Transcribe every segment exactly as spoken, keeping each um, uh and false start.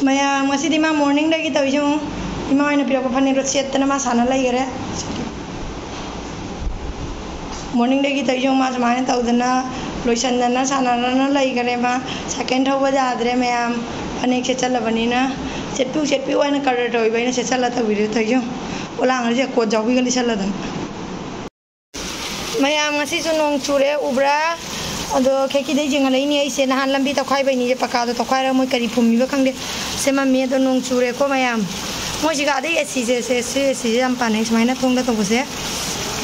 ꯃꯌꯥꯝ, ꯉꯁꯤꯗꯤ ꯃꯥ morningꯗꯒꯤ ꯇꯧꯔꯤꯁꯦ ꯌꯦꯡꯉꯨ꯫ ꯏꯃꯥ ꯍꯣꯏꯅ ꯄꯤꯔꯛꯄ ꯐꯅꯦꯛꯇꯣ ꯁꯦꯠꯇꯅ ꯃꯥ ꯁꯥꯟꯅ ꯂꯩꯈꯔꯦ꯫ Morningꯗꯒꯤ ꯇꯧꯔꯤꯁꯦ ꯌꯦꯡꯉꯨ, ꯃꯥ ꯁꯨꯃꯥꯏꯅ ꯇꯧꯗꯅ ꯂꯣꯏꯁꯟꯗꯅ ꯁꯥꯟꯅꯗꯅ ꯂꯩꯈꯔꯦ꯫ ꯃꯥ ꯁꯥꯏꯀꯜ ꯊꯧꯕ ꯌꯥꯗ꯭ꯔꯦ ꯃꯌꯥꯝ, ꯐꯅꯦꯛ ꯁꯦꯠꯆꯜꯂꯕꯅꯤꯅ꯫ ꯁꯦꯠꯄꯤꯌꯨ, ꯁꯦꯠꯄꯤꯌꯨ ꯍꯥꯏꯅ ꯀꯔꯔ ꯇꯧꯔꯤꯕ, ꯑꯩꯅ ꯁꯦꯠꯆꯜꯂ ꯇꯧꯕꯤꯔꯦ ꯇꯧꯔꯤꯁꯦ ꯌꯦꯡꯉꯨ꯫ ꯄꯣꯂꯥꯡ ꯑꯁꯦ ꯀꯣꯠ ꯌꯥꯎꯕꯤꯒ ꯂꯤꯠꯁꯜꯂꯗꯅ꯫ ꯃꯌꯥꯝ, ꯉꯁꯤꯁꯨ ꯅꯣꯡ ꯆꯨꯔꯦ, ꯎꯕ꯭ꯔꯥ? ꯑꯗꯣ ꯈꯦꯀꯤꯗꯩ ꯌꯦꯡꯍꯜꯂꯛꯏꯅꯦ ꯑꯩꯁꯦ꯫ ꯅꯍꯥꯟ ꯂꯝꯕꯤ ꯇꯧꯈꯥꯏꯕꯩꯅꯤꯁꯦ, ꯄꯀꯥꯗꯣ ꯇꯧꯈꯥꯏꯔꯒ ꯃꯣꯏ ꯀꯔꯤ ꯐꯨꯝꯃꯤꯕ ꯈꯪꯗꯦ, ꯁꯦꯝꯃꯝꯃꯤ꯫ ꯑꯗꯣ ꯅꯣꯡ ꯆꯨꯔꯦꯀꯣ ꯃꯌꯥꯝ꯫ ꯃꯣꯏꯁꯤꯒ ꯑꯗꯩ ꯑꯦ ꯁꯤꯁꯦ, ꯁꯦ, ꯁꯤ ꯑꯦ ꯁꯤꯁꯦ ꯌꯥꯝ ꯄꯥꯟꯅꯩ ꯁꯨꯃꯥꯏꯅ ꯊꯣꯡꯗ ꯇꯧꯕꯁꯦ꯫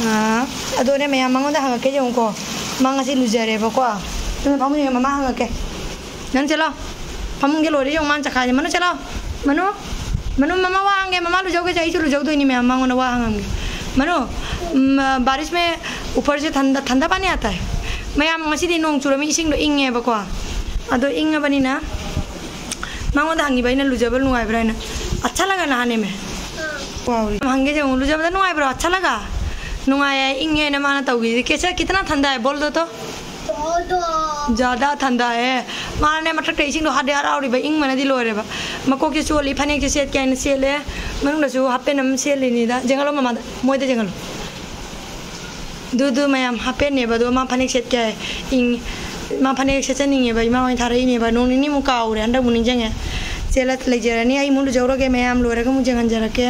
ꯑꯥ, ꯑꯗꯣꯅꯦ ꯃꯌꯥꯝ, ꯃꯉꯣꯟꯗ ꯍꯪꯉꯛꯀꯦ ꯌꯦꯡꯉꯨꯀꯣ꯫ ꯃꯥ ꯉꯁꯤ ꯂꯨꯖꯔꯦꯕꯀꯣ꯫ ꯑꯗꯨꯅ ꯐꯃꯨꯡ ꯌꯦꯡꯉ ꯃꯃꯥ ꯍꯪꯉꯛꯀꯦ꯫ ꯅꯪ ꯆꯠꯂꯣ꯫ ꯐꯃꯨꯡꯒꯤ ꯂꯣꯏꯔꯦ ꯌꯦꯡꯉꯨ, ꯃꯥꯅ ꯆꯈꯥꯏꯔꯦ꯫ ꯃꯅꯨ ꯆꯠꯂꯣ꯫ ꯃꯅꯨ, ꯃꯅꯨ, ꯃꯃꯥ ꯋꯥ ꯍꯪꯒꯦ꯫ ꯃꯃꯥ ꯂꯨꯖꯧꯒꯦꯁꯦ, ꯑꯩꯁꯨ ꯂꯨꯖꯧꯗꯣꯏꯅꯤ ꯃꯌꯥꯝ꯫ ꯃꯉꯣꯟꯗ ꯋꯥ ꯍꯪꯉꯝꯒꯦ꯫ ꯃꯅꯨ, ꯎꯝ, बारिश में ऊपर से ठंडा, ठंडा पानी आता है? ꯃꯌꯥꯝ, ꯉꯁꯤꯗꯤ ꯅꯣꯡ ꯆꯨꯔꯝꯃꯤ, ꯏꯁꯤꯡꯗꯣ ꯏꯪꯉꯦꯕꯀꯣ꯫ ꯑꯗꯣ ꯏꯪꯉꯕꯅꯤꯅ ꯃꯉꯣꯟꯗ ꯍꯪꯉꯤꯕ ꯑꯩꯅ, ꯂꯨꯖꯕ ꯅꯨꯡꯉꯥꯏꯕ꯭ꯔꯥ ꯍꯥꯏꯅ꯫ अच्छा लगा नहाने में? ꯀꯥꯎꯔꯦ꯫ ꯍꯪꯒꯦ ꯌꯦꯡꯉꯨ, ꯂꯨꯖꯕꯗ ꯅꯨꯡꯉꯥꯏꯕ꯭ꯔꯣ? अच्छा लगा? ꯅꯨꯡꯉꯥꯏꯌꯦ, ꯏꯪꯉꯦꯅ ꯃꯥꯅ ꯇꯧꯈꯤꯁꯦ꯫ कैसा, कितना ठंडा है? बोल दो तो। ज़्यादा ठंडा है꯫ ꯃꯥꯅꯅꯦ ꯃꯊꯛꯇ ꯏꯁꯤꯡꯗꯣ ꯍꯥꯠꯂꯦ, ꯍꯔꯥꯎꯔꯤꯕ, ꯏꯪꯕꯅꯗꯤ ꯂꯣꯏꯔꯦꯕ꯫ ꯃꯀꯣꯛꯁꯦ ꯆꯣꯠꯂꯤ, ꯐꯅꯦꯛꯁꯦ ꯁꯦꯠꯀꯦ ꯍꯥꯏꯅ ꯁꯦꯠꯂꯦ, ꯃꯅꯨꯡꯗꯁꯨ ꯍꯥꯞꯄꯦꯟ ꯑꯃ ꯁꯦꯠꯂꯤꯅꯤꯗ꯫ ꯌꯦꯡꯍꯜꯂꯣ ꯃꯃꯥꯗ, ꯃꯣꯏꯗ ꯌꯦꯡꯍꯜꯂꯣ꯫ ꯑꯗꯨꯗꯨ ꯃꯌꯥꯝ, ꯍꯥꯞꯄꯦꯟꯅꯦꯕ, ꯑꯗꯣ ꯃꯥ ꯐꯅꯦꯛ ꯁꯦꯠꯀꯦ ꯍꯥꯏ꯫ ꯏꯪ-, ꯃꯥ ꯐꯅꯦꯛ ꯁꯦꯠꯆꯅꯤꯡꯉꯦꯕ, ꯏꯃꯥ ꯍꯣꯏꯅ ꯊꯥꯔꯛꯏꯅꯦꯕ꯫ ꯅꯣꯡ ꯅꯤꯅꯤꯃꯨꯛ ꯀꯥꯎꯔꯦ, ꯍꯟꯗꯛꯃꯨꯛ ꯅꯤꯡꯁꯤꯡꯉꯦ꯫ ꯁꯦꯠꯂ ꯂꯩꯖꯔꯅꯤ, ꯑꯩ ꯑꯃꯨꯛ ꯂꯨꯖꯧꯔꯒꯦ ꯃꯌꯥꯝ, ꯂꯣꯏꯔꯒ ꯑꯃꯨꯛ ꯌꯦꯡꯍꯟꯖꯔꯛꯀꯦ꯫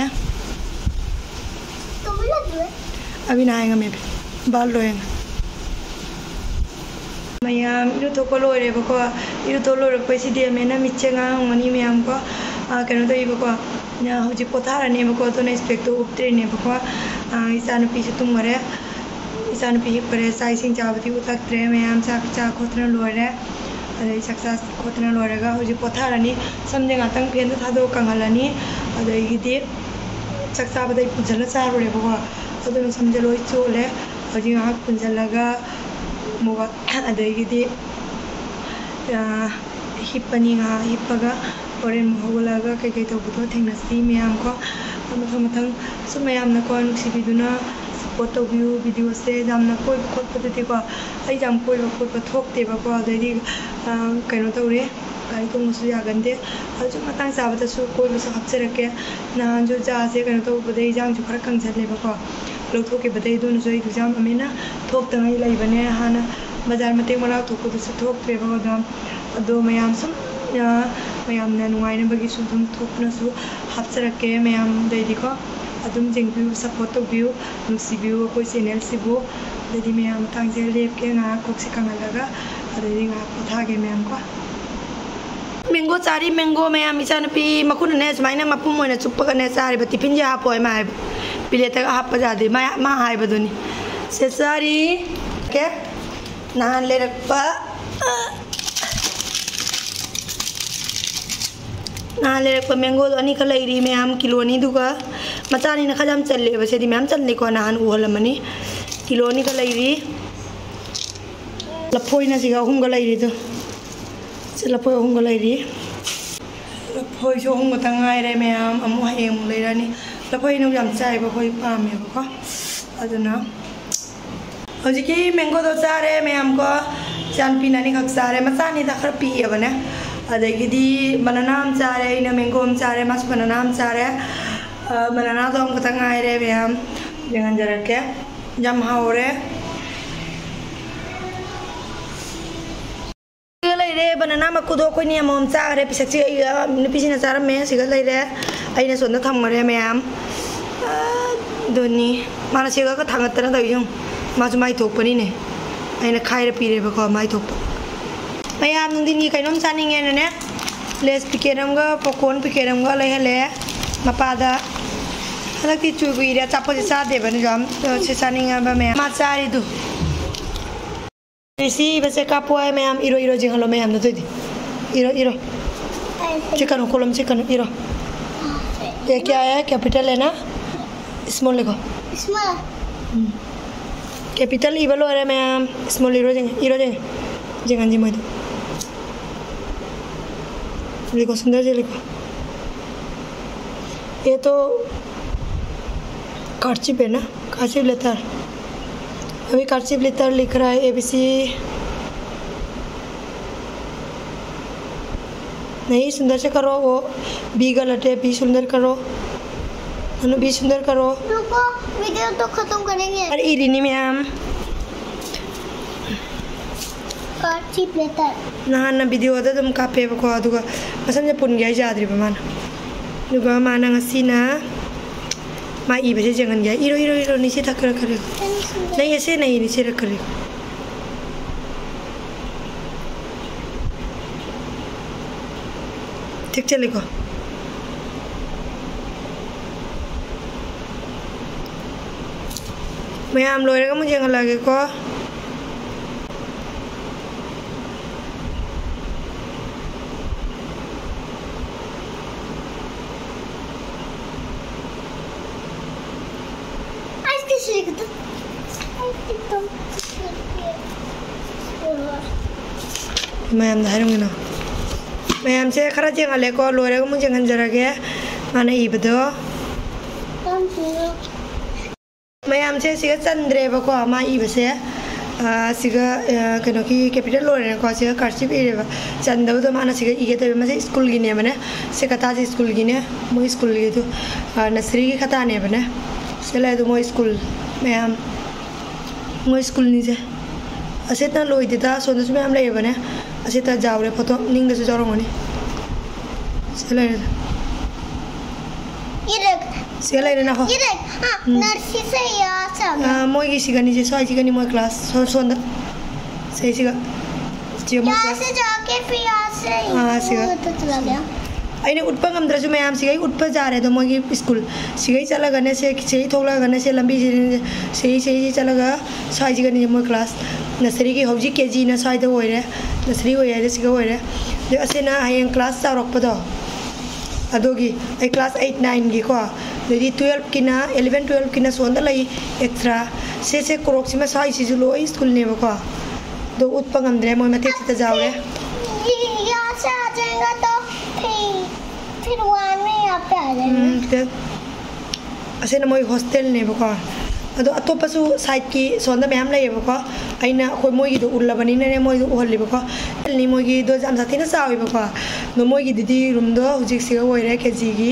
ꯑꯕꯤ ꯅꯍꯥꯟ ꯉꯝꯃꯦ, ꯕꯥꯜ ꯂꯣꯏꯔꯦ꯫ ꯃꯌꯥꯝ ꯏꯔꯨꯊꯣꯛꯄ ꯂꯣꯏꯔꯦꯕꯀꯣ꯫ ꯏꯔꯨꯊꯣꯛ ꯂꯣꯏꯔꯛꯄꯩꯁꯤꯗꯤ ꯑꯃꯦꯅ ꯃꯤꯠꯁꯦ ꯉꯥꯡꯉꯝꯒꯅꯤ ꯃꯌꯥꯝꯀꯣ꯫ ꯑꯥ, ꯀꯩꯅꯣ ꯇꯧꯏꯕꯀꯣ꯫ ꯑꯥ, ꯍꯧꯖꯤꯛ ꯄꯣꯊꯥꯔꯅꯦꯕꯀꯣ, ꯑꯗꯨꯅ ꯏꯁꯄꯦꯛꯇꯣ ꯎꯞꯇ꯭ꯔꯤꯅꯦꯕꯀꯣ꯫ ꯑꯥ, ꯏꯆꯥꯅꯨꯄꯤꯁꯨ ꯇꯨꯝꯈꯔꯦ꯫ ꯏꯆꯥꯅꯨꯄꯤ ꯍꯤꯞꯈꯔꯦ꯫ ꯆꯥꯛ ꯏꯁꯤꯡ ꯆꯥꯕꯗꯤ ꯎꯊꯛꯇ꯭ꯔꯦ꯫ ꯃꯌꯥꯝ ꯆꯥꯛ ꯆꯥ ꯈꯣꯠꯇꯅ ꯂꯣꯏꯔꯦ꯫ ꯑꯗꯩ ꯆꯥꯛ ꯆꯥ ꯈꯣꯠꯇꯅ ꯂꯣꯏꯔꯒ ꯍꯧꯖꯤꯛ ꯄꯣꯊꯥꯔꯅꯤ꯫ ꯁꯝꯁꯦ ꯉꯥꯛꯇꯪ ꯐꯦꯟꯗ ꯊꯥꯗꯣꯛꯑ ꯀꯪꯍꯜꯂꯅꯤ꯫ ꯑꯗꯒꯤꯗꯤ ꯆꯥꯛ ꯆꯥꯕꯗ ꯑꯩ ꯄꯨꯟꯁꯤꯜꯂ ꯆꯥꯔꯨꯔꯦꯕꯀꯣ꯫ ꯑꯗꯨꯅ ꯁꯝꯁꯦ ꯂꯣꯏ ꯆꯣꯠꯂꯦ꯫ ꯍꯧꯖꯤꯛ ꯉꯥꯏꯍꯥꯛ ꯄꯨꯟꯁꯤꯜꯂꯒ ꯑꯃꯨꯛ, ꯑꯗꯒꯤꯗꯤ, ꯑꯥ, ꯍꯤꯞꯄꯅꯤ꯫ ꯉꯥꯏꯍꯥꯛ ꯍꯤꯞꯄꯒ ꯍꯣꯔꯦꯟ ꯑꯃꯨꯛ ꯍꯧꯒꯠꯂꯛꯑꯒ ꯀꯩꯀꯩ ꯇꯧꯕꯗꯣ ꯊꯦꯡꯅꯁꯤ ꯃꯌꯥꯝ ꯀꯣ꯫ ꯃꯊꯪ ꯃꯊꯪ ꯁꯨꯝ ꯃꯌꯥꯝꯅꯀꯣ ꯅꯨꯡꯁꯤꯕꯤꯗꯨꯅ support ꯇꯧꯕꯤꯌꯨ꯫ ꯚꯤꯗꯤꯑꯣꯁꯦ ꯌꯥꯝꯅ ꯀꯣꯏꯕ ꯈꯣꯠꯄꯗꯨꯗꯤꯀꯣ ꯑꯩ ꯌꯥꯝ ꯀꯣꯏꯕ ꯈꯣꯠꯄ ꯊꯣꯛꯇꯦꯕꯀꯣ꯫ ꯑꯗꯩꯗꯤ, ꯑꯥ, ꯀꯩꯅꯣ ꯇꯧꯔꯦ꯫ ꯒꯥꯔꯤ ꯇꯣꯡꯕꯁꯨ ꯌꯥꯒꯟꯗꯦ꯫ ꯍꯧꯖꯤꯛ ꯃꯇꯥꯡ ꯆꯥꯕꯗꯁꯨ ꯀꯣꯏꯕꯁꯨ ꯍꯥꯞꯆꯔꯛꯀꯦ꯫ ꯅꯍꯥꯟꯁꯨ ꯆꯥꯁꯦ ꯀꯩꯅꯣ ꯇꯧꯕꯗ ꯏꯟꯖꯥꯡꯁꯨ ꯈꯔ ꯀꯪꯁꯜꯂꯦꯕꯀꯣ, ꯂꯧꯊꯣꯛꯈꯤꯕꯗꯩ꯫ ꯑꯗꯨꯅꯁꯨ ꯑꯩ ꯑꯦꯛꯖꯥꯝ ꯑꯃꯅ ꯊꯣꯛꯇꯉꯩ ꯂꯩꯕꯅꯦ꯫ ꯍꯥꯟꯅ ꯕꯖꯥꯔ ꯃꯇꯦꯛ ꯃꯔꯥ ꯊꯣꯛꯄꯗꯁꯨ ꯊꯣꯛꯇ꯭ꯔꯦꯕ꯫ ꯑꯗꯣ, ꯑꯗꯣ ꯃꯌꯥꯝ ꯁꯨꯝ, ꯑ, ꯃꯌꯥꯝꯅ ꯅꯨꯡꯉꯥꯏꯅꯕꯒꯤꯁꯨ ꯑꯗꯨꯝ ꯊꯣꯛꯄꯅꯁꯨ ꯍꯥꯞꯆꯔꯛꯀꯦ ꯃꯌꯥꯝꯗꯩꯗꯤꯀꯣ꯫ ꯑꯗꯨꯝ ꯌꯦꯡꯕꯤꯌꯨ, ꯁꯞꯄꯣꯔꯠ ꯇꯧꯕꯤꯌꯨ, ꯅꯨꯡꯁꯤꯕꯤꯌꯨ ꯑꯩꯈꯣꯏ ꯆꯦꯅꯦꯜꯁꯤꯕꯨ꯫ ꯑꯗꯩꯗꯤ ꯃꯌꯥꯝ ꯃꯇꯥꯡꯁꯦ ꯂꯦꯞꯀꯦ, ꯉꯥꯏꯍꯥꯛ ꯀꯣꯛꯁꯦ ꯀꯪꯍꯜꯂꯒ, ꯑꯗꯩꯗꯤ ꯉꯥꯏꯍꯥꯛ ꯄꯣꯊꯥꯒꯦ ꯃꯌꯥꯝ ꯀꯣ꯫ ꯃꯦꯡꯒꯣ ꯆꯥꯔꯤ, ꯃꯦꯡꯒꯣ ꯃꯌꯥꯝ꯫ ꯏꯆꯥꯅꯨꯄꯤ ꯃꯈꯨꯠꯅꯅꯦ ꯁꯨꯃꯥꯏꯅ ꯃꯄꯨꯝ ꯑꯣꯏꯅ ꯆꯨꯞꯄꯒꯅꯦ ꯆꯥꯔꯤꯕ꯫ ꯇꯤꯐꯤꯟꯁꯦ ꯍꯥꯞꯄꯣ ꯍꯥꯏ ꯃꯥ ꯍꯥꯏꯕ, ꯄꯤꯂꯦꯠꯇꯒ ꯍꯥꯞꯄ ꯌꯥꯗꯦ꯫ ꯃꯥ, ꯃꯥ ꯍꯥꯏꯕꯗꯨꯅꯤ꯫ ꯁꯦ ꯆꯥꯔꯤ꯫ ꯑꯣꯀꯦ꯫ ꯅꯍꯥꯟ ꯂꯩꯔꯛꯄ, ꯅꯍꯥꯟ ꯂꯩꯔꯛꯄ ꯃꯦꯡꯒꯣꯗꯣ ꯑꯅꯤꯈꯛ ꯂꯩꯔꯤ ꯃꯌꯥꯝ, ꯀꯤꯂꯣ ꯑꯅꯤꯗꯨꯒ꯫ ꯃꯆꯥꯅꯤꯅ ꯈꯔ ꯌꯥꯝ ꯆꯜꯂꯦꯕ, ꯁꯤꯗꯤ ꯃꯌꯥꯝ ꯆꯜꯂꯦꯀꯣ, ꯅꯍꯥꯟ ꯎꯍꯜꯂꯝꯃꯅꯤ꯫ ꯀꯤꯂꯣ ꯑꯅꯤꯈꯛ ꯂꯩꯔꯤ꯫ ꯂꯐꯣꯏꯅ ꯁꯤꯒ ꯑꯍꯨꯝꯒ ꯂꯩꯔꯤꯗꯣ꯫ ꯁꯤ ꯂꯐꯣꯏ ꯑꯍꯨꯝꯒ ꯂꯩꯔꯤ꯫ ꯂꯐꯣꯏꯁꯨ ꯑꯍꯨꯝ ꯈꯛꯇ ꯉꯥꯏꯔꯦ ꯃꯌꯥꯝ, ꯑꯃꯨꯛ ꯍꯌꯦꯡ ꯑꯃꯨꯛ ꯂꯩꯔꯅꯤ꯫ ꯂꯐꯣꯏ ꯍꯩꯅꯧ ꯌꯥꯝ ꯆꯥꯏꯕ ꯑꯩꯈꯣꯏ, ꯄꯥꯝꯃꯦꯕꯀꯣ꯫ ꯑꯗꯨꯅ ꯍꯧꯖꯤꯛꯀꯤ ꯃꯦꯡꯒꯣꯗꯣ ꯆꯥꯔꯦ ꯃꯌꯥꯝ ꯀꯣ꯫ ꯏꯆꯥꯅꯨꯄꯤꯅ ꯑꯅꯤꯈꯛ ꯆꯥꯔꯦ, ꯃꯆꯥꯅꯤꯗ ꯈꯔ ꯄꯤꯛꯑꯕꯅꯦ꯫ ꯑꯗꯒꯤꯗꯤ ꯕꯅꯥꯅꯥ ꯑꯃ ꯆꯥꯔꯦ, ꯑꯩꯅ ꯃꯦꯡꯒꯣ ꯑꯃ ꯆꯥꯔꯦ, ꯃꯥꯁꯨ ꯕꯅꯥꯅꯥ ꯑꯃ ꯆꯥꯔꯦ꯫ ꯑ, ꯕꯅꯥꯅꯥꯗꯣ ꯑꯃꯈꯛꯇ ꯉꯥꯏꯔꯦ ꯃꯌꯥꯝ, ꯌꯦꯡꯍꯟꯖꯔꯛꯀꯦ꯫ ꯌꯥꯝ ꯍꯥꯎꯔꯦ꯫ ꯂꯩꯔꯦ ꯕꯅꯥꯅꯥ ꯃꯀꯨꯗꯣ ꯑꯩꯈꯣꯏꯅꯤ ꯑꯃꯃꯝ ꯆꯥꯈ꯭ꯔꯦ꯫ ꯄꯤꯁꯛꯁꯤ ꯑꯩ, ꯑ, ꯅꯨꯄꯤꯁꯤꯅ ꯆꯥꯔꯝꯃꯦ, ꯁꯤꯒ ꯂꯩꯔꯦ꯫ ꯑꯩꯅ ꯁꯣꯝꯗ ꯊꯝꯈ꯭ꯔꯦ ꯃꯌꯥꯝ꯫ ꯑ, ꯑꯗꯨꯅꯤ꯫ ꯃꯥꯅ ꯁꯤꯒ ꯊꯥꯡꯒꯠꯇꯅ ꯇꯧꯔꯤ ꯌꯦꯡꯉꯨ꯫ ꯃꯥꯁꯨ ꯃꯥꯏ ꯊꯣꯛꯄꯅꯤꯅꯦ꯫ ꯑꯩꯅ ꯈꯥꯏꯔ ꯄꯤꯔꯦꯕꯀꯣ, ꯃꯥꯏ ꯊꯣꯛꯄ꯫ ꯃꯌꯥꯝ ꯅꯨꯡꯊꯤꯟꯒꯤ ꯀꯩꯅꯣꯝ ꯆꯥꯅꯤꯡꯉꯦꯅꯅꯦ, ꯂꯦꯁ ꯄꯤꯀꯦꯠ ꯑꯃꯒ ꯄꯣꯞꯀꯣꯔꯟ ꯄꯤꯀꯦꯠ ꯑꯃꯒ ꯂꯩꯍꯜꯂꯦ ꯃꯄꯥꯗ꯫ ꯍꯟꯗꯛꯇꯤ ꯆꯨ ꯀꯨꯏꯔꯦ ꯑꯆꯥꯄꯣꯠꯁꯦ ꯆꯥꯗꯦꯕ, ꯑꯗꯨꯁꯨ ꯌꯥꯝ, ꯑ, ꯁꯤ ꯆꯥꯅꯤꯡꯉꯕ ꯃꯌꯥꯝ꯫ ꯃꯥ ꯆꯥꯔꯤꯗꯨ꯫ ꯔꯤꯁꯤ ꯏꯕꯁꯦ ꯀꯥꯞꯄꯣ ꯍꯥꯏ ꯃꯌꯥꯝ, ꯏꯔꯣ, ꯏꯔꯣ, ꯌꯦꯡꯍꯜꯂꯣ ꯃꯌꯥꯝꯗꯣ ꯑꯗꯨꯏꯗꯤ꯫ ꯏꯔꯣ, ꯏꯔꯣ꯫ ꯆꯤꯛꯀꯅꯨ, ꯀꯣꯂꯝ ꯆꯤꯛꯀꯅꯨ, ꯏꯔꯣ꯫ ये क्या है? कैपिटल है ना? स्मॉल लिखो। स्मॉल। हम्म। कैपिटल ꯏꯕ ꯂꯣꯏꯔꯦ ꯃꯌꯥꯝ꯫ ꯏꯁꯃꯣꯜ ꯏꯔꯣ ꯌꯦꯡꯉꯦ, ꯏꯔꯣ ꯌꯦꯡꯉꯦ꯫ ꯌꯦꯡꯍꯟꯁꯤ ꯃꯣꯏꯗ꯫ लिखो, सुंदर से लिखो। ये तो कर्चिप है ना? कर्चिप लेटर। अभी कर्चिप लेटर लिख रहा है, एबीसी। नहीं, सुंदर से करो। वो बी गलत है, बी सुंदर करो। अनु, बी सुंदर करो। रुको, वीडियो तो खत्म करेंगे। अरे, ईरिनी मैम। ꯀꯥꯔꯠꯁꯤ ꯄ꯭ꯂꯦꯇꯔ꯫ ꯅꯍꯥꯟꯅ ꯚꯤꯗꯤꯑꯣꯗ ꯑꯗꯨꯝ ꯀꯥꯞꯄꯦꯕꯀꯣ, ꯑꯗꯨꯒ ꯃꯁꯝꯁꯦ ꯄꯨꯟꯒꯦ ꯍꯥꯏꯁꯦ ꯌꯥꯗ꯭ꯔꯤꯕ ꯃꯥꯅ꯫ ꯑꯗꯨꯒ ꯃꯥꯅ ꯉꯁꯤꯅ ꯃꯥ ꯏꯕꯁꯦ ꯌꯦꯡꯍꯟꯒꯦ ꯍꯥꯏ꯫ ꯏꯔꯣ, ꯏꯔꯣ, ꯏꯔꯣ, ꯅꯤꯁꯤ ꯊꯛꯈ꯭ꯔ ꯈꯔ꯫ ꯅꯪ ꯑꯦꯁꯦ ꯅꯪ ꯏꯅꯤ ꯁꯤꯔꯛꯈ꯭ꯔꯦ꯫ ꯊꯦꯛꯆꯜꯂꯤꯀꯣ꯫ ꯃꯌꯥꯝ ꯂꯣꯏꯔꯒ ꯑꯃꯨꯛ ꯌꯦꯡꯍꯜꯂꯛꯑꯒꯦꯀꯣ꯫ ꯃꯌꯥꯝꯗ ꯍꯥꯏꯔꯝꯒꯅꯣ꯫ ꯃꯌꯥꯝꯁꯦ ꯈꯔ ꯌꯦꯡꯍꯜꯂꯦꯀꯣ, ꯂꯣꯏꯔꯒ ꯑꯃꯨꯛ ꯌꯦꯡꯍꯟꯖꯔꯒꯦ ꯃꯥꯅ ꯏꯕꯗꯣ꯫ ꯃꯌꯥꯝꯁꯦ ꯁꯤꯒ ꯆꯟꯗ꯭ꯔꯦꯕꯀꯣ, ꯃꯥ ꯏꯕꯁꯦ꯫ ꯑꯥ, ꯁꯤꯒ, ꯑꯥ, ꯀꯩꯅꯣꯒꯤ capital ꯑꯣꯏꯔꯦꯅꯀꯣ, ꯁꯤꯒ cursive ꯏꯔꯦꯕ꯫ ꯆꯟꯗꯕꯗꯣ ꯃꯥꯅ ꯁꯤꯒ ꯏꯒꯦ ꯇꯧꯋꯦ꯫ ꯃꯁꯤ ꯁ꯭ꯀꯨꯜꯒꯤꯅꯦꯕꯅꯦ꯫ ꯁꯤ ꯈꯇꯥꯁꯦ ꯁ꯭ꯀꯨꯜꯒꯤꯅꯦ, ꯃꯣꯏ ꯁ꯭ꯀꯨꯜꯒꯤꯗꯨ, ꯑꯥ, ꯅꯁꯔꯤꯒꯤ ꯈꯇꯥꯅꯦꯕꯅꯦ꯫ ꯁꯤꯗ ꯂꯩ ꯑꯗꯣ ꯃꯣꯏ ꯁ꯭ꯀꯨꯜ ꯃꯌꯥꯝ, ꯃꯣꯏ ꯁ꯭ꯀꯨꯜꯅꯤꯁꯦ꯫ ꯑꯁꯤꯇ ꯂꯣꯏꯗꯦꯗ, ꯑꯁꯣꯝꯗꯁꯨ ꯃꯌꯥꯝ ꯂꯩꯌꯦꯕꯅꯦ꯫ ꯑꯁꯤꯇ ꯌꯥꯎꯔꯦ, ꯐꯣꯇꯣ ꯅꯤꯡꯗꯁꯨ ꯌꯥꯎꯔꯝꯒꯅꯤ꯫ ꯁꯤꯗ ꯂꯩꯔꯦ꯫ ꯏꯔꯛ꯫ ꯁꯤꯗ ꯂꯩꯔꯦ ꯅꯈꯣ꯫ ꯏꯔꯛ꯫ ꯑꯥ, ꯎꯝ꯫ ꯅꯔꯁꯤꯁꯦ ꯌꯥꯁ ꯑꯥ, ꯃꯣꯏꯒꯤ ꯁꯤꯒꯅꯤꯁꯦ, ꯁ꯭ꯋꯥꯏ ꯁꯤꯒꯅꯤ ꯃꯣꯏ ꯀ꯭ꯂꯥꯁ꯫ ꯁꯣ-, ꯁꯣꯝꯗ꯫ ꯁꯤꯁꯤꯒ꯫ ꯁꯤꯒ ꯃꯣꯏ ꯀ꯭ꯂꯥꯁ꯫ ꯌꯥꯁꯦ ꯖꯥꯀꯦ ꯐꯤ ꯌꯥꯁꯦ꯫ ꯑꯥ, ꯁꯤꯒ꯫ ꯑꯩꯅ ꯎꯠꯄ ꯉꯝꯗ꯭ꯔꯁꯨ ꯃꯌꯥꯝ ꯁꯤꯒꯩ ꯎꯠꯄ ꯌꯥꯔꯦ꯫ ꯑꯗꯣ ꯃꯣꯏꯒꯤ ꯁ꯭ꯀꯨꯜ ꯁꯤꯒꯩ ꯆꯠꯂꯒꯅꯦ, ꯁꯦ ꯁꯤꯒꯩ ꯊꯣꯛꯂꯛꯑꯒꯅꯦ, ꯁꯦ ꯂꯝꯕꯤꯁꯤꯗꯅꯦ, ꯁꯤꯒꯩ, ꯁꯤꯒꯩ ꯆꯠꯂꯒ ꯁ꯭ꯋꯥꯏꯁꯤꯒꯅꯦ ꯃꯣꯏ ꯀ꯭ꯂꯥꯁ꯫ ꯅꯁꯔꯤꯒꯤ ꯍꯧꯖꯤꯛ ꯀꯦ ꯖꯤꯅ ꯁ꯭ꯋꯥꯏꯗ ꯑꯣꯏꯔꯦ, ꯅꯁꯔꯤ ꯑꯣꯏꯔꯦ ꯍꯥꯏꯗꯤ ꯁꯤꯒ ꯑꯣꯏꯔꯦ꯫ ꯑꯗꯣ ꯑꯁꯤꯅ ꯍꯌꯦꯡ ꯀ꯭ꯂꯥꯁ ꯆꯥꯎꯔꯛꯄꯗꯣ, ꯑꯗꯨꯒꯤ ꯑꯩ ꯀ꯭ꯂꯥꯁ eight nineꯒꯤꯀꯣ, ꯑꯗꯩꯗꯤ twelveꯀꯤꯅ, eleven twelveꯀꯤꯅ ꯁꯣꯝꯗ ꯂꯩ extra꯫ ꯁꯦ, ꯁꯦ ꯀ꯭ꯔꯣꯛꯁꯤꯃ ꯁ꯭ꯋꯥꯏꯁꯤꯁꯨ ꯂꯣꯏ ꯁ꯭ꯀꯨꯜꯅꯦꯕꯀꯣ꯫ ꯑꯗꯣ ꯎꯠꯄ ꯉꯝꯗ꯭ꯔꯦ, ꯃꯣꯏ ꯃꯇꯦꯛꯁꯤꯗ ꯌꯥꯎꯔꯦ꯫ ꯌꯥꯁꯦ ꯖꯦꯡꯒ ꯇꯣ ꯐꯤ, ꯐꯤꯔꯋꯥꯟ ꯃꯤ ꯌꯥꯄꯦ ꯎꯝ, ꯁꯤꯗ ꯑꯁꯤꯅ ꯃꯣꯏ ꯍꯣꯁꯇꯦꯜꯅꯦꯕꯀꯣ꯫ ꯑꯗꯣ ꯑꯇꯣꯞꯄꯁꯨ ꯁꯥꯏꯠꯀꯤ ꯁꯣꯝꯗ ꯃꯌꯥꯝ ꯂꯩꯌꯦꯕꯀꯣ꯫ ꯑꯩꯅ ꯑꯩꯈꯣꯏ ꯃꯣꯏꯒꯤꯗꯣ ꯎꯠꯂꯕꯅꯤꯅꯅꯦ, ꯃꯣꯏꯗꯣ ꯎꯍꯜꯂꯤꯕꯀꯣ꯫ ꯃꯣꯏꯒꯤꯗꯣ ꯌꯥꯝ ꯁꯥꯊꯤꯅ ꯆꯥꯎꯋꯦꯕꯀꯣ꯫ ꯑꯗꯣ ꯃꯣꯏꯒꯤꯗꯨꯗꯤ ꯔꯨꯝꯗꯣ ꯍꯧꯖꯤꯛꯁꯤꯒ ꯑꯣꯏꯔꯦ ꯀꯦ ꯖꯤꯒꯤ꯫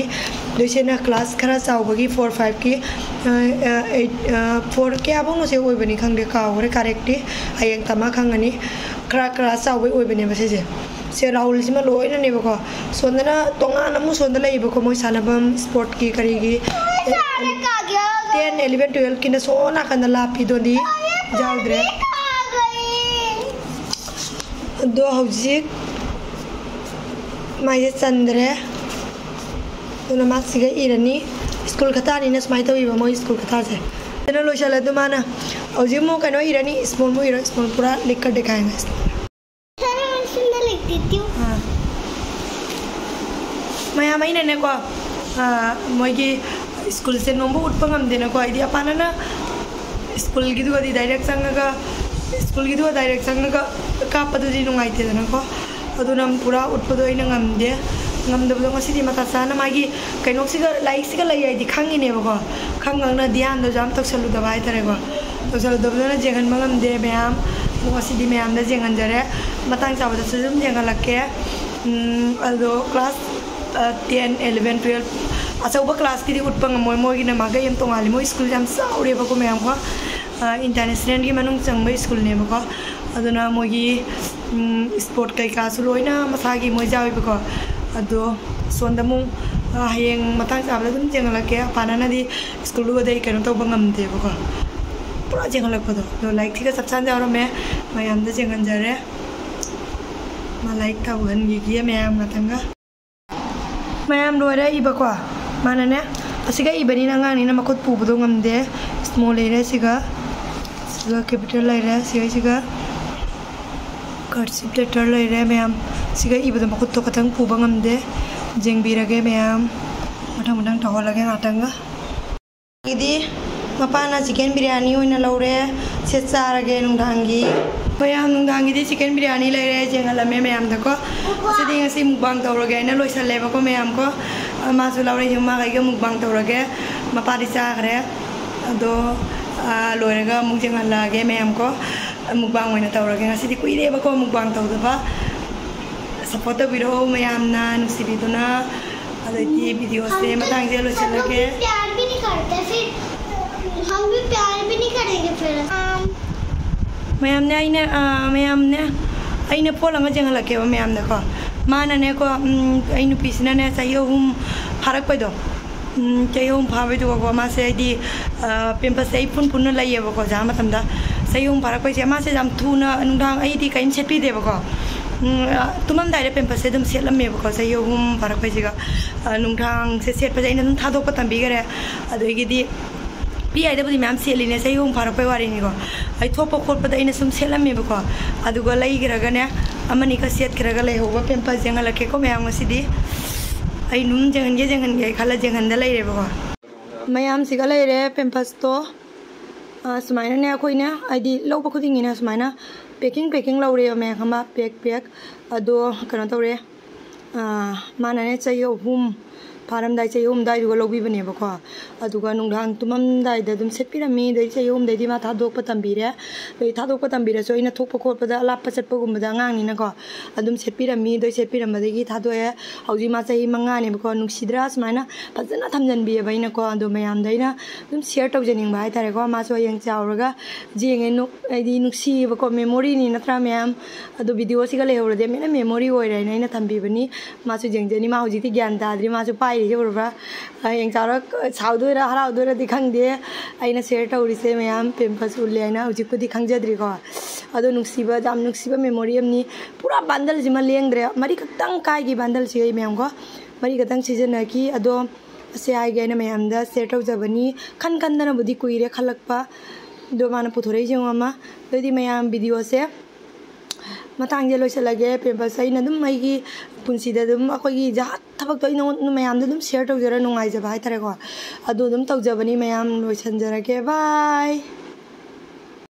ꯑꯗꯣ ꯏꯆꯦꯅ ꯀ꯭ꯂꯥꯁ ꯈꯔ ꯆꯥꯎꯕꯒꯤ, ꯐꯣꯔ ꯐꯥꯏꯚꯀꯤ, ꯑ, ꯑ, ꯑꯩꯠ, ꯑ, ꯐꯣꯔ ꯀꯌꯥꯐꯧꯅꯣꯁꯦ ꯑꯣꯏꯕꯅꯤ ꯈꯪꯗꯦ, ꯀꯥꯎꯈ꯭ꯔꯦ ꯀꯔꯦꯛꯇꯤ꯫ ꯍꯌꯦꯡ ꯇꯝꯃ ꯈꯪꯉꯅꯤ꯫ ꯈꯔ ꯀ꯭ꯂꯥꯁ ꯆꯥꯎꯕꯩ ꯑꯣꯏꯕꯅꯦꯕ ꯁꯤꯁꯦ꯫ ꯁꯦ ꯔꯥꯍꯨꯜꯁꯤꯃ ꯂꯣꯏꯅꯅꯦꯕꯀꯣ꯫ ꯁꯣꯝꯗꯅ ꯇꯣꯉꯥꯟꯅ ꯑꯃꯨꯛ ꯁꯣꯝꯗ ꯂꯩꯌꯦꯕꯀꯣ, ꯃꯣꯏ ꯁꯥꯟꯅꯐꯝ ꯁ꯭ꯄꯣꯔꯠꯀꯤ ꯀꯔꯤꯒꯤ꯫ ꯇꯦꯟ, ꯑꯦꯂꯦꯚꯦꯟ, ꯇꯨꯌꯦꯜꯐꯀꯤꯅ ꯁꯣꯝ ꯅꯥꯀꯟꯗ ꯂꯥꯞꯄꯤꯗꯣꯗꯤ ꯌꯥꯎꯗ꯭ꯔꯦ꯫ ꯑꯗꯣ ꯍꯧꯖꯤꯛ ꯃꯥꯏꯁꯦ ꯆꯟꯗ꯭ꯔꯦ꯫ ꯑꯗꯨꯅ ꯃꯥ ꯁꯤꯒ ꯏꯔꯅꯤ꯫ ꯁ꯭ꯀꯨꯜ ꯈꯇꯥꯅꯤꯅ ꯁꯨꯃꯥꯏꯅ ꯇꯧꯕꯤꯕ ꯃꯣꯏ ꯁ꯭ꯀꯨꯜ ꯈꯇꯥꯁꯦ꯫ ꯑꯗꯨꯅ ꯂꯣꯏꯁꯜꯂꯦ꯫ ꯑꯗꯨ ꯃꯥꯅ ꯍꯧꯖꯤꯛ ꯑꯃꯨꯛ ꯀꯩꯅꯣ ꯏꯔꯅꯤ, ꯁ꯭ꯃꯣꯜ ꯑꯃꯨꯛ ꯏꯔꯣ, ꯁ꯭ꯃꯣꯜ ꯄꯨꯔꯥ ꯂꯤꯛꯀ ꯗꯦꯈꯥꯏꯅ꯫ ꯁꯥꯔ, ꯁꯣꯝꯗ ꯂꯩꯇꯦ, ꯇ꯭ꯌꯨ꯫ ꯑꯥ꯫ ꯃꯌꯥꯝ ꯑꯩꯅꯅꯦꯀꯣ, ꯑꯥ, ꯃꯣꯏꯒꯤ ꯁ꯭ꯀꯨꯜꯁꯦ ꯅꯣꯡꯕꯨ ꯎꯠꯄ ꯉꯝꯗꯦꯅꯀꯣ꯫ ꯍꯥꯏꯗꯤ ꯑꯄꯥꯅꯅ ꯁ꯭ꯀꯨꯜꯒꯤꯗꯨꯒꯗꯤ ꯗꯥꯏꯔꯦꯛ ꯆꯪꯉꯒ, ꯁ꯭ꯀꯨꯜꯒꯤꯗꯨꯒ ꯗꯥꯏꯔꯦꯛ ꯆꯪꯉꯒ ꯀꯥꯞꯄꯗꯨꯗꯤ ꯅꯨꯡꯉꯥꯏꯇꯦꯗꯅꯀꯣ꯫ ꯑꯗꯨꯅ ꯄꯨꯔꯥ ꯎꯠꯄꯗꯣ ꯑꯩꯅ ꯉꯝꯗꯦ꯫ ꯉꯝꯗꯕꯗꯣ ꯉꯁꯤꯗꯤ ꯃꯇꯥ ꯆꯥꯅ ꯃꯥꯒꯤ ꯀꯩꯅꯣꯁꯤꯒ, ꯂꯥꯏꯔꯤꯛꯁꯤꯒ ꯂꯩ ꯍꯥꯏꯗꯤ ꯈꯪꯉꯤꯅꯦꯕꯀꯣ꯫ ꯈꯪ ꯈꯪꯅ ꯙ꯭ꯌꯥꯟꯗꯣ ꯌꯥꯝ ꯇꯧꯁꯜꯂꯨꯗꯕ ꯍꯥꯏꯇꯥꯔꯦꯀꯣ꯫ ꯇꯧꯁꯜꯂꯨꯗꯕꯗꯨꯅ ꯌꯦꯡꯍꯟꯕ ꯉꯝꯗꯦ ꯃꯌꯥꯝ꯫ ꯉꯁꯤꯗꯤ ꯃꯌꯥꯝꯗ ꯌꯦꯡꯍꯟꯖꯔꯦ꯫ ꯃꯇꯥꯡ ꯆꯥꯕꯗꯁꯨ ꯑꯗꯨꯝ ꯌꯦꯡꯍꯜꯂꯛꯀꯦ꯫ ꯎꯝ, ꯑꯗꯣ ꯀ꯭ꯂꯥꯁ, ꯑ, ꯇꯦꯟ, ꯑꯦꯂꯦꯚꯦꯟ, ꯇꯨꯌꯦꯜꯐ, ꯑꯆꯧꯕ ꯀ꯭ꯂꯥꯁꯀꯤꯗꯤ ꯎꯠꯄ ꯉꯝꯃꯣꯏ, ꯃꯣꯏꯒꯤꯅ ꯃꯥꯏꯀꯩ ꯌꯥꯝ ꯇꯣꯉꯥꯜꯂꯤ꯫ ꯃꯣꯏ ꯁ꯭ꯀꯨꯜ ꯌꯥꯝ ꯆꯥꯎꯔꯦꯕꯀꯣ ꯃꯌꯥꯝꯀꯣ꯫ ꯑ, ꯏꯟꯇꯔꯅꯦꯁꯅꯦꯜꯒꯤ ꯃꯅꯨꯡ ꯆꯪꯕ ꯁ꯭ꯀꯨꯜꯅꯦꯕꯀꯣ꯫ ꯑꯗꯨꯅ ꯃꯣꯏꯒꯤ, ꯎꯝ, ꯁ꯭ꯄꯣꯔꯠ ꯀꯩꯀꯥꯁꯨ ꯂꯣꯏꯅ ꯃꯁꯥꯒꯤ ꯃꯣꯏ ꯌꯥꯎꯋꯦꯕꯀꯣ꯫ ꯑꯗꯣ ꯁꯣꯝꯗ ꯑꯃꯨꯛ, ꯑ, ꯍꯌꯦꯡ ꯃꯇꯥꯡ ꯆꯥꯕꯗ ꯑꯗꯨꯝ ꯌꯦꯡꯍꯜꯂꯛꯀꯦ꯫ ꯑꯄꯥꯅꯅꯗꯤ ꯁ꯭ꯀꯨꯜꯗꯨꯒꯗꯤ ꯀꯩꯅꯣ ꯇꯧꯕ ꯉꯝꯗꯦꯕꯀꯣ꯫ ꯄꯨꯔꯥ ꯌꯦꯡꯍꯜꯂꯛꯄꯗꯣ꯫ ꯑꯗꯣ ꯂꯥꯏꯔꯤꯛꯁꯤꯒ ꯆꯞ ꯆꯥꯅ ꯌꯥꯎꯔꯝꯃꯦ꯫ ꯃꯌꯥꯝꯗ ꯌꯦꯡꯍꯟꯖꯔꯦ꯫ ꯃꯥ ꯂꯥꯏꯔꯤꯛ ꯇꯧꯍꯟꯈꯤꯒꯦ ꯃꯌꯥꯝ ꯉꯥꯛꯇꯪꯒ꯫ ꯃꯌꯥꯝ ꯂꯣꯏꯔꯦ ꯏꯕꯀꯣ꯫ ꯃꯥꯅꯅꯦ, ꯑꯁꯤꯒ ꯏꯕꯅꯤꯅ ꯑꯉꯥꯡꯅꯤꯅ ꯃꯈꯨꯠ ꯄꯨꯕꯗꯣ ꯉꯝꯗꯦ꯫ ꯁ꯭ꯃꯣꯜ ꯂꯩꯔꯦ ꯁꯤꯒ, ꯁꯤꯒ ꯀꯦꯄꯤꯇꯦꯜ ꯂꯩꯔꯦ, ꯁꯤꯒ, ꯁꯤꯒ ꯀꯔꯁꯤꯞ ꯂꯦꯇꯔ ꯂꯩꯔꯦ ꯃꯌꯥꯝ꯫ ꯁꯤꯒ ꯏꯕꯗꯣ ꯃꯈꯨꯠꯇꯣ ꯈꯇꯪ ꯄꯨꯕ ꯉꯝꯗꯦ꯫ ꯌꯦꯡꯕꯤꯔꯒꯦ ꯃꯌꯥꯝ꯫ ꯃꯊꯪ ꯃꯊꯪ ꯇꯧꯍꯜꯂꯒꯦ ꯉꯥꯛꯇꯪꯒ꯫ ꯒꯤꯗꯤ ꯃꯄꯥꯅ ꯆꯤꯀꯟ ꯕꯤꯔꯌꯥꯅꯤ ꯑꯣꯏꯅ ꯂꯧꯔꯦ꯫ ꯁꯦ ꯆꯥꯔꯒꯦ ꯅꯨꯡꯗꯥꯡꯒꯤ꯫ ꯃꯌꯥꯝ ꯅꯨꯡꯗꯥꯡꯒꯤꯗꯤ ꯆꯤꯀꯟ ꯕꯤꯔꯌꯥꯅꯤ ꯂꯩꯔꯦ, ꯌꯦꯡꯍꯜꯂꯝꯃꯦ ꯃꯌꯥꯝꯗꯀꯣ꯫ ꯁꯤꯗꯤ ꯉꯁꯤ ꯃꯨꯛꯕꯥꯡ ꯇꯧꯔꯒꯦ ꯍꯥꯏꯅ ꯂꯣꯏꯁꯜꯂꯦꯕꯀꯣ ꯃꯌꯥꯝꯀꯣ꯫ ꯑ, ꯃꯥꯁꯨ ꯂꯧꯔꯦ, ꯌꯨꯝ ꯃꯥꯒ ꯑꯩꯒ ꯃꯨꯛꯕꯥꯡ ꯇꯧꯔꯒꯦ꯫ ꯃꯄꯥꯗꯤ ꯆꯥꯈ꯭ꯔꯦ꯫ ꯑꯗꯣ, ꯑꯥ, ꯂꯣꯏꯔꯒ ꯑꯃꯨꯛ ꯌꯦꯡꯍꯜꯂꯛꯑꯒꯦ ꯃꯌꯥꯝ ꯀꯣ꯫ ꯃꯨꯛꯕꯥꯡ ꯑꯣꯏꯅ ꯇꯧꯔꯒꯦ꯫ ꯉꯁꯤꯗꯤ ꯀꯨꯏꯔꯦꯕꯀꯣ ꯃꯨꯛꯕꯥꯡ ꯇꯧꯗꯕ꯫ ꯁꯞꯄꯣꯔꯠ ꯇꯧꯕꯤꯔꯛꯑꯣ ꯃꯌꯥꯝꯅ ꯅꯨꯡꯁꯤꯕꯤꯗꯨꯅ꯫ ꯑꯗꯩꯗꯤ ꯚꯤꯗꯤꯑꯣꯁꯦ ꯃꯇꯥꯡꯁꯤꯗ ꯂꯣꯏꯁꯤꯜꯂꯒꯦ꯫ हम भी प्यार भी नहीं करते, फिर हम भी प्यार भी नहीं करेंगे फिर। ꯃꯌꯥꯝꯅꯦ, ꯑꯩꯅ, ꯑꯥ, ꯃꯌꯥꯝꯅꯦ, ꯑꯩꯅ ꯄꯣꯠ ꯑꯃ ꯌꯦꯡꯍꯜꯂꯛꯀꯦꯕ ꯃꯌꯥꯝꯗꯀꯣ꯫ ꯃꯥꯅꯅꯦꯀꯣ, ꯎꯝ, ꯑꯩ ꯅꯨꯄꯤꯁꯤꯅꯅꯦ ꯆꯍꯤ ꯑꯍꯨꯝ ꯐꯥꯔꯛꯄꯩꯗꯣ, ꯎꯝ, ꯆꯍꯤ ꯑꯍꯨꯝ ꯐꯥꯕꯩꯗꯨꯒꯀꯣ, ꯃꯥꯁꯦ ꯍꯥꯏꯗꯤ, ꯑꯥ, ꯄꯦꯝꯄꯁꯁꯦ ꯑꯩ ꯄꯨꯟ ꯄꯨꯟꯅ ꯂꯩꯌꯦꯕꯀꯣ ꯑꯣꯖꯥ ꯃꯇꯝꯗ꯫ ꯆꯍꯤ ꯑꯍꯨꯝ ꯐꯥꯔꯛꯄꯩꯁꯦ ꯃꯥꯁꯦ ꯌꯥꯝ ꯊꯨꯅ ꯅꯨꯡꯗꯥꯡ ꯑꯩꯗꯤ ꯀꯔꯤꯝ ꯁꯦꯠꯄꯤꯗꯦꯕꯀꯣ꯫ ꯎꯝ, ꯑꯥ, ꯇꯨꯝꯃꯝꯗꯥꯏꯗ ꯄꯦꯝꯄꯁꯁꯦ ꯑꯗꯨꯝ ꯁꯦꯠꯂꯝꯃꯦꯕꯀꯣ ꯆꯍꯤ ꯑꯍꯨꯝ ꯐꯥꯔꯛꯄꯩꯁꯤꯒ꯫ ꯑꯥ, ꯅꯨꯡꯗꯥꯡꯁꯦ ꯁꯦꯠꯄꯁꯦ ꯑꯩꯅ ꯑꯗꯨꯝ ꯊꯥꯗꯣꯛꯄ ꯇꯝꯕꯤꯈꯔꯦ꯫ ꯑꯗꯒꯤꯗꯤ ꯄꯤꯛꯏꯉꯩꯗꯕꯨꯗꯤ ꯃꯌꯥꯝ ꯁꯦꯠꯂꯤꯅꯦ, ꯆꯍꯤ ꯑꯍꯨꯝ ꯐꯥꯔꯛꯄꯩ ꯋꯥꯔꯤꯅꯤꯀꯣ꯫ ꯑꯩ ꯊꯣꯛꯄ ꯈꯣꯠꯄꯗ ꯑꯩꯅ ꯁꯨꯝ ꯁꯦꯠꯂꯝꯃꯦꯕꯀꯣ꯫ ꯑꯗꯨꯒ ꯂꯩꯈ꯭ꯔꯒꯅꯦ, ꯑꯃꯅꯤꯒ ꯁꯦꯠꯈ꯭ꯔꯒ ꯂꯩꯍꯧꯕ ꯄꯦꯝꯄꯁ ꯌꯦꯡꯍꯜꯂꯛꯀꯦꯀꯣ ꯃꯌꯥꯝ ꯉꯁꯤꯗꯤ꯫ ꯑꯩ ꯑꯗꯨꯝ ꯌꯦꯡꯍꯟꯒꯦ, ꯌꯦꯡꯍꯟꯒꯦ ꯈꯜꯂ ꯌꯦꯡꯍꯟꯗ ꯂꯩꯔꯦꯕꯀꯣ꯫ ꯃꯌꯥꯝꯁꯤꯒ ꯂꯩꯔꯦ ꯄꯦꯝꯄꯁꯇꯣ꯫ ꯑꯥ, ꯁꯨꯃꯥꯏꯅꯅꯦ ꯑꯩꯈꯣꯏꯅ ꯍꯥꯏꯗꯤ ꯂꯧꯕ ꯈꯨꯗꯤꯡꯒꯤꯅꯦ ꯁꯨꯃꯥꯏꯅ packing packing ꯂꯧꯔꯦꯕ ꯃꯌꯥꯝ ꯑꯃ, pack pack꯫ ꯑꯗꯣ ꯀꯩꯅꯣ ꯇꯧꯔꯦ, ꯑꯥ, ꯃꯥꯅꯅꯦ ꯆꯍꯤ ꯑꯍꯨꯝ ꯐꯥꯔꯝꯗꯥꯏ, ꯆꯍꯤ ꯑꯍꯨꯝ ꯑꯗꯥꯏꯗꯨꯒ ꯂꯧꯕꯤꯕꯅꯦꯕꯀꯣ꯫ ꯑꯗꯨꯒ ꯅꯨꯡꯗꯥꯡ ꯇꯨꯝꯃꯝꯗꯥꯏꯗ ꯑꯗꯨꯝ ꯁꯦꯠꯄꯤꯔꯝꯃꯤ꯫ ꯑꯗꯩ ꯆꯍꯤ ꯑꯍꯨꯝꯗꯩꯗꯤ ꯃꯥ ꯊꯥꯗꯣꯛꯄ ꯇꯝꯕꯤꯔꯦ꯫ ꯑꯗꯩ ꯊꯥꯗꯣꯛꯄ ꯇꯝꯕꯤꯔꯁꯨ ꯑꯩꯅ ꯊꯣꯛꯄ ꯈꯣꯠꯄꯗ, ꯑꯂꯥꯞꯄ ꯆꯠꯄꯒꯨꯝꯕꯗ ꯑꯉꯥꯡꯅꯤꯅꯀꯣ, ꯑꯗꯨꯝ ꯁꯦꯠꯄꯤꯔꯝꯃꯤ꯫ ꯑꯗꯩ ꯁꯦꯠꯄꯤꯔꯝꯕꯗꯒꯤ ꯊꯥꯗꯣꯛꯑꯦ꯫ ꯍꯧꯖꯤꯛ ꯃꯥ ꯆꯍꯤ ꯃꯉꯥꯅꯦꯕꯀꯣ꯫ ꯅꯨꯡꯁꯤꯗ꯭ꯔꯥ? ꯁꯨꯃꯥꯏꯅ ꯐꯖꯅ ꯊꯝꯖꯟꯕꯤꯑꯕ ꯑꯩꯅꯀꯣ꯫ ꯑꯗꯣ ꯃꯌꯥꯝꯗ ꯑꯩꯅ ꯑꯗꯨꯝ share ꯇꯧꯖꯅꯤꯡꯕ ꯍꯥꯏꯇꯥꯔꯦꯀꯣ꯫ ꯃꯥꯁꯨ ꯍꯌꯦꯡ ꯆꯥꯎꯔꯒ ꯌꯦꯡꯉꯦ, ꯅꯨ-, ꯍꯥꯏꯗꯤ ꯅꯨꯡꯁꯤꯕꯀꯣ, memoryꯅꯤ ꯅꯠꯇ꯭ꯔꯥ ꯃꯌꯥꯝ? ꯑꯗꯣ videoꯁꯤꯒ ꯂꯩꯍꯧꯔꯗꯤ ꯃꯤꯅ memory ꯑꯣꯏꯔꯦ ꯍꯥꯏꯅ ꯑꯩꯅ ꯊꯝꯕꯤꯕꯅꯤ꯫ ꯃꯥꯁꯨ ꯌꯦꯡꯖꯅꯤ꯫ ꯃꯥ ꯍꯧꯖꯤꯛꯇꯤ ꯒ꯭ꯌꯥꯟ ꯇꯥꯗ꯭ꯔꯤ꯫ ꯃꯥꯁꯨ ꯄꯥꯏꯔꯤꯁꯦ ꯎꯔꯕ꯭ꯔꯥ? ꯍꯌꯦꯡ ꯆꯥꯎꯔ ꯁꯥꯎꯗꯣꯏꯔꯥ ꯍꯔꯥꯎꯗꯣꯏꯔꯥꯗꯤ ꯈꯪꯗꯦ꯫ ꯑꯩꯅ share ꯇꯧꯔꯤꯁꯦ ꯃꯌꯥꯝ pampers ꯎꯠꯂꯦ ꯍꯥꯏꯅ ꯍꯧꯖꯤꯛꯄꯨꯗꯤ ꯈꯪꯖꯗ꯭ꯔꯤꯀꯣ꯫ ꯑꯗꯣ ꯅꯨꯡꯁꯤꯕ, ꯌꯥꯝ ꯅꯨꯡꯁꯤꯕ memory ꯑꯃꯅꯤ꯫ ꯄꯨꯔꯥ bundleꯁꯤꯃ ꯂꯦꯡꯗ꯭ꯔꯦ꯫ ꯃꯔꯤ ꯈꯛꯇꯪ ꯀꯥꯏꯒꯤ bundleꯁꯤ ꯑꯩ ꯃꯌꯥꯝꯀꯣ꯫ ꯃꯔꯤ ꯈꯛꯇꯪ ꯁꯤꯖꯤꯟꯅꯈꯤ꯫ ꯑꯗꯣ ꯑꯁꯦ ꯍꯥꯏꯒꯦ ꯍꯥꯏꯅ ꯃꯌꯥꯝꯗ share ꯇꯧꯖꯕꯅꯤ꯫ ꯈꯟ ꯈꯟꯗꯅꯕꯨꯗꯤ ꯀꯨꯏꯔꯦ ꯈꯜꯂꯛꯄ꯫ ꯑꯗꯣ ꯃꯥꯅ ꯄꯨꯊꯣꯔꯛꯏꯁꯦ ꯌꯦꯡꯉꯣ ꯑꯃ꯫ ꯑꯗꯨꯗꯤ ꯃꯌꯥꯝ videoꯁꯦ ꯃꯇꯥꯡꯁꯦ ꯂꯣꯏꯁꯤꯜꯂꯒꯦ꯫ Pampers ꯑꯩꯅ ꯑꯗꯨꯝ ꯑꯩꯒꯤ ꯄꯨꯟꯁꯤꯗ ꯑꯗꯨꯝ ꯑꯩꯈꯣꯏꯒꯤ ꯖꯍꯥꯠ ꯊꯕꯛꯇꯣ ꯑꯩ ꯅꯉꯣꯟ-, ꯃꯌꯥꯝꯗ ꯑꯗꯨꯝ share ꯇꯧꯖꯔ ꯅꯨꯡꯉꯥꯏꯖꯕ ꯍꯥꯏꯇꯥꯔꯦꯀꯣ꯫ ꯑꯗꯨ ꯑꯗꯨꯝ ꯇꯧꯖꯕꯅꯤ ꯃꯌꯥꯝ, ꯂꯣꯏꯁꯤꯟꯖꯔꯒꯦ꯫ Bye꯫